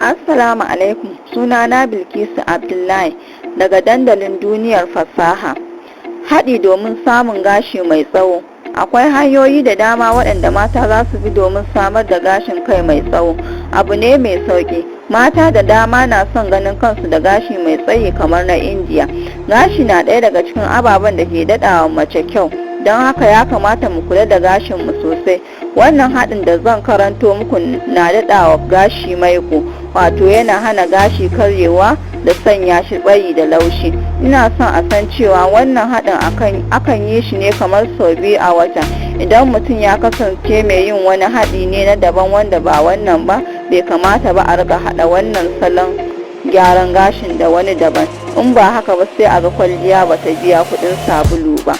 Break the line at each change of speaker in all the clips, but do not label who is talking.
Assalamu alaikum, sunana Bilkisu Abdullahi daga dandalin duniyar fasaha. Haɗi domin samun gashi mai tsawo. Akwai hanyoyi da dama waɗanda mata za su bi domin samar da gashin kai mai tsawo. Abu ne mai sauƙi. Mata da dama na son ganin kansu da gashi mai tsayi kamar na Indiya. Gashi na ɗaya daga cikin ababen da ke daɗawa mace kyau. Don haka ya kamata mu kula da gashinmu sosai. Wannan haɗin da zan karanto muku na daɗawa gashi maiƙo, wato yana hana gashi karyewa da sanya shi tsayi da laushi. Ina son a san cewa wannan haɗin akan yi shi ne kamar sau biyu a wata. Idan mutum ya kasance mai yin wani haɗi ne na daban wanda ba wannan ba, bai kamata ba a riƙa haɗa wannan salon gyaran gashin da wani daban. In ba haka ba, sai a ga kwalliya ba ta biya kuɗin sabulu ba.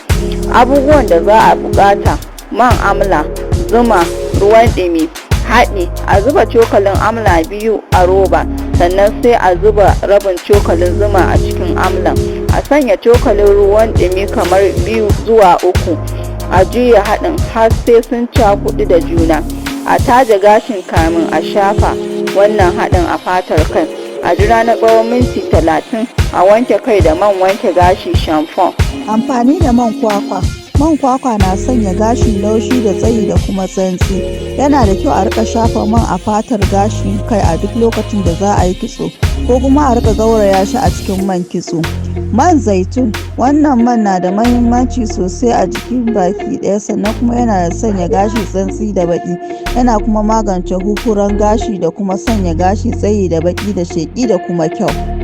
Abubuwan da za a buƙata: man amla, zuma, ruwan ɗumi. Haɗi: a zuba cokalin amla biyu a roba, sannan sai a zuba rabin cokalin zuma a cikin amlan. A sanya cokalin ruwan ɗumi kamar biyu zuwa uku. A juya haɗin har sai sun cakuɗu da juna. A taje gashin kamin a shafa wannan haɗin a fatar kai. A jira na tsawon minti 30. A wanke kai da man wanke gashi, shampoo.
Amfani da man kwakwa. Man kwakwa na sanya gashi laushi da tsayi da kuma santsi. Yana da kyau a rika shafa man a fatar gashin kai a duk lokacin da za a yi kitso, ko kuma a rika gauraya shi a cikin man kitso. Man zaitun. Wannan man na da mahimmanci sosai a jikin baki ɗaya, sannan kuma yana sanya gashi santsi da baƙi. Yana kuma magance huhuran gashi da kuma sanya gashi tsayi da baƙi da sheƙi da kuma kyau.